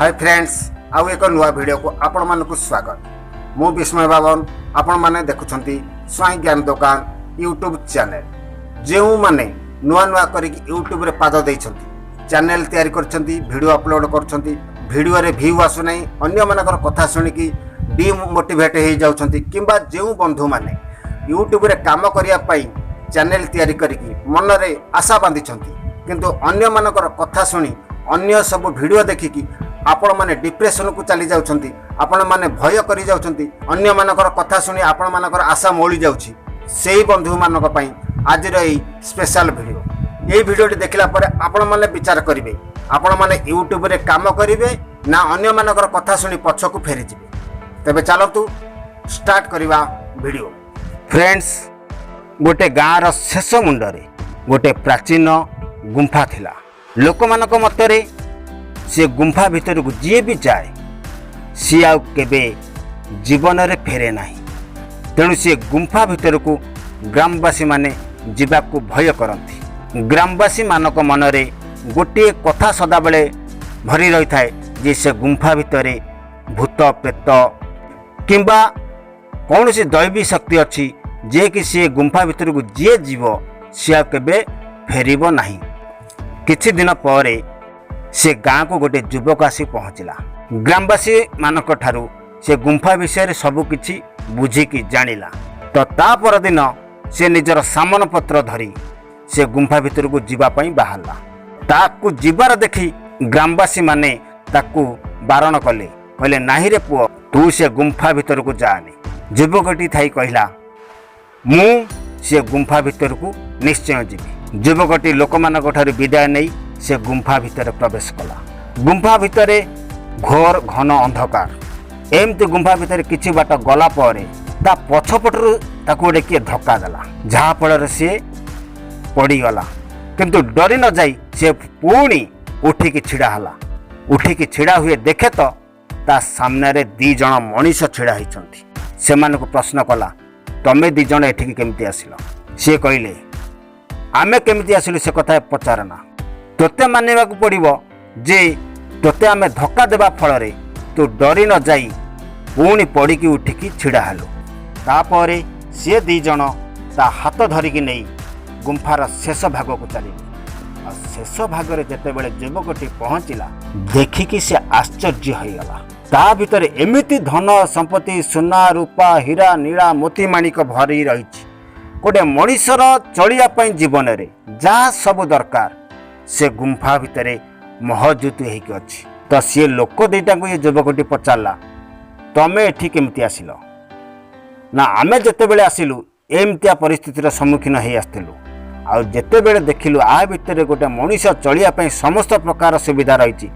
High friends, ଆଉ ଏକ ନୂଆ ଭିଡ଼ିଓକୁ ଆପଣମାନଙ୍କୁ ସ୍ୱାଗତ। ମୁଁ ବିସ୍ମୟ ବାବନ, ଆପଣମାନେ ଦେଖୁଛନ୍ତି ସ୍ୱାଇଁ ଜ୍ଞାନ ଦୋକାନ ୟୁଟ୍ୟୁବ୍ ଚ୍ୟାନେଲ୍। ଯେଉଁମାନେ ନୂଆ ନୂଆ କରିକି ୟୁଟ୍ୟୁବରେ ପାଦ ଦେଇଛନ୍ତି, ଚ୍ୟାନେଲ୍ ତିଆରି କରିଛନ୍ତି, ଭିଡ଼ିଓ ଅପଲୋଡ଼ କରୁଛନ୍ତି, ଭିଡ଼ିଓରେ ଭ୍ୟୁ ଆସୁନାହିଁ, ଅନ୍ୟମାନଙ୍କର କଥା ଶୁଣିକି ଡିମୋଟିଭେଟ୍ ହେଇଯାଉଛନ୍ତି, କିମ୍ବା ଯେଉଁ ବନ୍ଧୁମାନେ ୟୁଟ୍ୟୁବରେ କାମ କରିବା ପାଇଁ ଚ୍ୟାନେଲ୍ ତିଆରି କରିକି ମନରେ ଆଶା ବାନ୍ଧିଛନ୍ତି, କିନ୍ତୁ ଅନ୍ୟମାନଙ୍କର କଥା ଶୁଣି, ଅନ୍ୟ ସବୁ ଭିଡ଼ିଓ ଦେଖିକି ଆପଣମାନେ ଡିପ୍ରେସନକୁ ଚାଲି ଯାଉଛନ୍ତି, ଆପଣମାନେ ଭୟ କରିଯାଉଛନ୍ତି, ଅନ୍ୟମାନଙ୍କର କଥା ଶୁଣି ଆପଣମାନଙ୍କର ଆଶା ମଉଳି ଯାଉଛି, ସେଇ ବନ୍ଧୁମାନଙ୍କ ପାଇଁ ଆଜିର ଏଇ ସ୍ପେଶାଲ ଭିଡ଼ିଓ। ଏଇ ଭିଡ଼ିଓଟି ଦେଖିଲା ପରେ ଆପଣମାନେ ବିଚାର କରିବେ, ଆପଣମାନେ ୟୁଟ୍ୟୁବରେ କାମ କରିବେ ନା ଅନ୍ୟମାନଙ୍କର କଥା ଶୁଣି ପଛକୁ ଫେରିଯିବେ। ତେବେ ଚାଲନ୍ତୁ ଷ୍ଟାର୍ଟ କରିବା ଭିଡ଼ିଓ। ଫ୍ରେଣ୍ଡସ୍, ଗୋଟେ ଗାଁର ଶେଷ ମୁଣ୍ଡରେ ଗୋଟେ ପ୍ରାଚୀନ ଗୁମ୍ଫା ଥିଲା। ଲୋକମାନଙ୍କ ମତରେ ସେ ଗୁମ୍ଫା ଭିତରକୁ ଯିଏ ବି ଯାଏ, ସିଏ ଆଉ କେବେ ଜୀବନରେ ଫେରେ ନାହିଁ। ତେଣୁ ସେ ଗୁମ୍ଫା ଭିତରକୁ ଗ୍ରାମବାସୀମାନେ ଯିବାକୁ ଭୟ କରନ୍ତି। ଗ୍ରାମବାସୀମାନଙ୍କ ମନରେ ଗୋଟିଏ କଥା ସଦାବେଳେ ଭରି ରହିଥାଏ ଯେ ସେ ଗୁମ୍ଫା ଭିତରେ ଭୂତ ପ୍ରେତ କିମ୍ବା କୌଣସି ଦୈବୀ ଶକ୍ତି ଅଛି, ଯିଏକି ସିଏ ଗୁମ୍ଫା ଭିତରକୁ ଯିଏ ଯିବ, ସିଏ ଆଉ କେବେ ଫେରିବ ନାହିଁ। କିଛି ଦିନ ପରେ ସେ ଗାଁକୁ ଗୋଟେ ଯୁବକ ଆସି ପହଞ୍ଚିଲା। ଗ୍ରାମବାସୀମାନଙ୍କ ଠାରୁ ସେ ଗୁମ୍ଫା ବିଷୟରେ ସବୁ କିଛି ବୁଝିକି ଜାଣିଲା। ତ ତା ପରଦିନ ସେ ନିଜର ସାମାନପତ୍ର ଧରି ସେ ଗୁମ୍ଫା ଭିତରକୁ ଯିବା ପାଇଁ ବାହାରିଲା। ତାକୁ ଯିବାର ଦେଖି ଗ୍ରାମବାସୀମାନେ ତାକୁ ବାରଣ କଲେ। କହିଲେ, "ନାହିଁରେ ପୁଅ, ତୁ ସେ ଗୁମ୍ଫା ଭିତରକୁ ଯାଆନି।" ଯୁବକଟି ଥାଇ କହିଲା, "ମୁଁ ସେ ଗୁମ୍ଫା ଭିତରକୁ ନିଶ୍ଚୟ ଯିବି।" ଯୁବକଟି ଲୋକମାନଙ୍କ ଠାରୁ ବିଦାୟ ନେଇ ସେ ଗୁମ୍ଫା ଭିତରେ ପ୍ରବେଶ କଲା। ଗୁମ୍ଫା ଭିତରେ ଘୋର ଘନ ଅନ୍ଧକାର। ଏମିତି ଗୁମ୍ଫା ଭିତରେ କିଛି ବାଟ ଗଲା ପରେ ତା ପଛପଟରୁ ତାକୁ ଗୋଟେ କିଏ ଧକ୍କା ଦେଲା, ଯାହାଫଳରେ ସିଏ ପଡ଼ିଗଲା। କିନ୍ତୁ ଡରି ନ ଯାଇ ସେ ପୁଣି ଉଠିକି ଛିଡ଼ା ହେଲା। ଉଠିକି ଛିଡ଼ା ହୁଏ, ଦେଖେ ତ ତା ସାମ୍ନାରେ ଦି ଜଣ ମଣିଷ ଛିଡ଼ା ହେଇଛନ୍ତି। ସେମାନଙ୍କୁ ପ୍ରଶ୍ନ କଲା, "ତମେ ଦି ଜଣ ଏଠିକି କେମିତି ଆସିଲ?" ସିଏ କହିଲେ, "ଆମେ କେମିତି ଆସିଲୁ ସେ କଥା ପଚାରନା। ତୋତେ ମାନିବାକୁ ପଡ଼ିବ ଯେ ତୋତେ ଆମେ ଧକ୍କା ଦେବା ଫଳରେ ତୁ ଡରି ନ ଯାଇ ପୁଣି ପଡ଼ିକି ଉଠିକି ଛିଡ଼ା ହେଲୁ।" ତାପରେ ସିଏ ଦି ଜଣ ତା ହାତ ଧରିକି ନେଇ ଗୁମ୍ଫାର ଶେଷ ଭାଗକୁ ଚାଲିଲେ। ଆଉ ଶେଷ ଭାଗରେ ଯେତେବେଳେ ଯୁବକଟି ପହଞ୍ଚିଲା, ଦେଖିକି ସେ ଆଶ୍ଚର୍ଯ୍ୟ ହୋଇଗଲା। ତା ଭିତରେ ଏମିତି ଧନ ସମ୍ପତ୍ତି, ସୁନା, ରୂପା, ହୀରା, ନୀଳା, ମୋତି, ମାଣିକ ଭରି ରହିଛି। ଗୋଟେ ମଣିଷର ଚଳିବା ପାଇଁ ଜୀବନରେ ଯାହା ସବୁ ଦରକାର, ସେ ଗୁମ୍ଫା ଭିତରେ ମହଜୁଦ ହେଇକି ଅଛି। ତ ସିଏ ଲୋକ ଦୁଇଟାଙ୍କୁ ଏ ଯୁବକଟି ପଚାରିଲା, "ତମେ ଏଠି କେମିତି ଆସିଲ?" ନା, "ଆମେ ଯେତେବେଳେ ଆସିଲୁ, ଏମିତିଆ ପରିସ୍ଥିତିର ସମ୍ମୁଖୀନ ହେଇ ଆସିଥିଲୁ। ଆଉ ଯେତେବେଳେ ଦେଖିଲୁ ଆ ଭିତରେ ଗୋଟେ ମଣିଷ ଚଳିବା ପାଇଁ ସମସ୍ତ ପ୍ରକାର ସୁବିଧା ରହିଛି,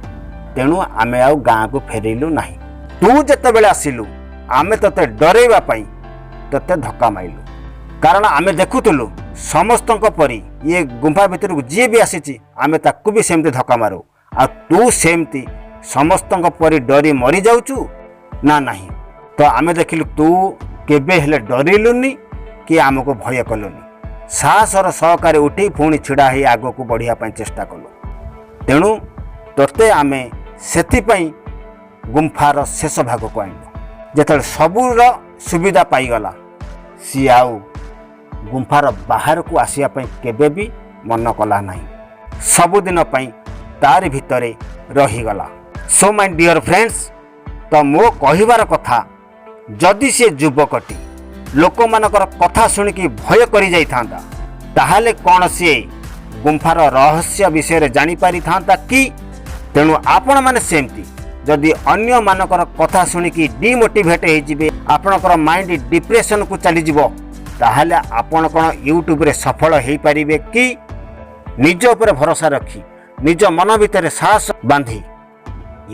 ତେଣୁ ଆମେ ଆଉ ଗାଁକୁ ଫେରିଲୁ ନାହିଁ। ତୁ ଯେତେବେଳେ ଆସିଲୁ, ଆମେ ତୋତେ ଡରେଇବା ପାଇଁ ତୋତେ ଧକ୍କା ମାଇଲୁ। କାରଣ ଆମେ ଦେଖୁଥିଲୁ, ସମସ୍ତଙ୍କ ପରି ଇଏ ଗୁମ୍ଫା ଭିତରକୁ ଯିଏ ବି ଆସିଛି, ଆମେ ତାକୁ ବି ସେମିତି ଧକ୍କା ମାରୁ। ଆଉ ତୁ ସେମିତି ସମସ୍ତଙ୍କ ପରି ଡରି ମରିଯାଉଛୁ ନା ନାହିଁ? ତ ଆମେ ଦେଖିଲୁ, ତୁ କେବେ ହେଲେ ଡରିଲୁନି କି ଆମକୁ ଭୟ କଲୁନି। ସାହସର ସହକାରେ ଉଠି ପୁଣି ଛିଡ଼ା ହେଇ ଆଗକୁ ବଢ଼ିବା ପାଇଁ ଚେଷ୍ଟା କଲୁ। ତେଣୁ ତୋତେ ଆମେ ସେଥିପାଇଁ ଗୁମ୍ଫାର ଶେଷ ଭାଗକୁ ଆଣିଲୁ।" ଯେତେବେଳେ ସବୁର ସୁବିଧା ପାଇଗଲା, ସିଏ ଆଉ ଗୁମ୍ଫାର ବାହାରକୁ ଆସିବା ପାଇଁ କେବେ ବି ମନ କଲା ନାହିଁ। ସବୁଦିନ ପାଇଁ ତାରି ଭିତରେ ରହିଗଲା। ସୋ my dear friends, ତ ମୋ କହିବାର କଥା, ଯଦି ସେ ଯୁବକଟି ଲୋକମାନଙ୍କର କଥା ଶୁଣିକି ଭୟ କରିଯାଇଥାନ୍ତା, ତାହେଲେ କ'ଣ ସିଏ ଗୁମ୍ଫାର ରହସ୍ୟ ବିଷୟରେ ଜାଣିପାରିଥାନ୍ତା କି? ତେଣୁ ଆପଣମାନେ ସେମିତି ଯଦି ଅନ୍ୟମାନଙ୍କର କଥା ଶୁଣିକି ଡିମୋଟିଭେଟ୍ ହେଇଯିବେ, ଆପଣଙ୍କର ମାଇଣ୍ଡ ଡିପ୍ରେସନକୁ ଚାଲିଯିବ, ତାହେଲେ ଆପଣ କ'ଣ ୟୁଟ୍ୟୁବରେ ସଫଳ ହେଇପାରିବେ କି? ନିଜ ଉପରେ ଭରସା ରଖି, ନିଜ ମନ ଭିତରେ ସାହସ ବାନ୍ଧି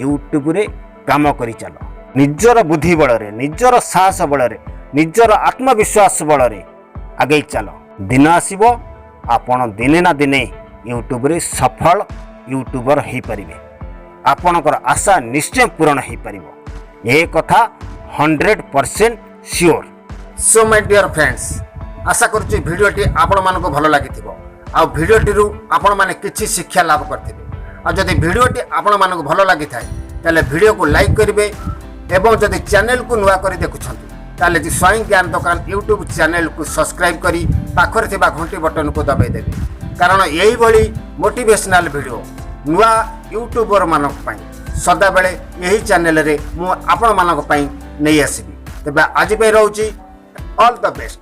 ୟୁଟ୍ୟୁବରେ କାମ କରି ଚାଲ। ନିଜର ବୁଦ୍ଧି ବଳରେ, ନିଜର ସାହସ ବଳରେ, ନିଜର ଆତ୍ମବିଶ୍ୱାସ ବଳରେ ଆଗେଇ ଚାଲ। ଦିନ ଆସିବ, ଆପଣ ଦିନେ ନା ଦିନେ ୟୁଟ୍ୟୁବରେ ସଫଳ ୟୁଟ୍ୟୁବର ହେଇପାରିବେ। ଆପଣଙ୍କର ଆଶା ନିଶ୍ଚୟ ପୂରଣ ହେଇପାରିବ, ଏ କଥା 100% sure. So my dear friends, ଆଶା କରୁଛି ଭିଡ଼ିଓଟି ଆପଣମାନଙ୍କୁ ଭଲ ଲାଗିଥିବ ଆଉ ଭିଡ଼ିଓଟିରୁ ଆପଣମାନେ କିଛି ଶିକ୍ଷା ଲାଭ କରିଥିବେ। ଆଉ ଯଦି ଭିଡ଼ିଓଟି ଆପଣମାନଙ୍କୁ ଭଲ ଲାଗିଥାଏ, ତାହେଲେ ଭିଡ଼ିଓକୁ ଲାଇକ୍ କରିବେ ଏବଂ ଯଦି ଚ୍ୟାନେଲକୁ ନୂଆ କରି ଦେଖୁଛନ୍ତି, ତାହେଲେ ସ୍ୱାଇଁ ଜ୍ଞାନ ଦୋକାନ ୟୁଟ୍ୟୁବ୍ ଚ୍ୟାନେଲକୁ ସବସ୍କ୍ରାଇବ୍ କରି ପାଖରେ ଥିବା ଘଣ୍ଟି ବଟନକୁ ଦବାଇ ଦେବେ, କାରଣ ଏଇଭଳି ମୋଟିଭେସନାଲ୍ ଭିଡ଼ିଓ ନୂଆ ୟୁଟ୍ୟୁବରମାନଙ୍କ ପାଇଁ ସଦାବେଳେ ଏହି ଚ୍ୟାନେଲରେ ମୁଁ ଆପଣମାନଙ୍କ ପାଇଁ ନେଇ ଆସିବି। ତେବେ ଆଜି ପାଇଁ ରହୁଛି। All the best.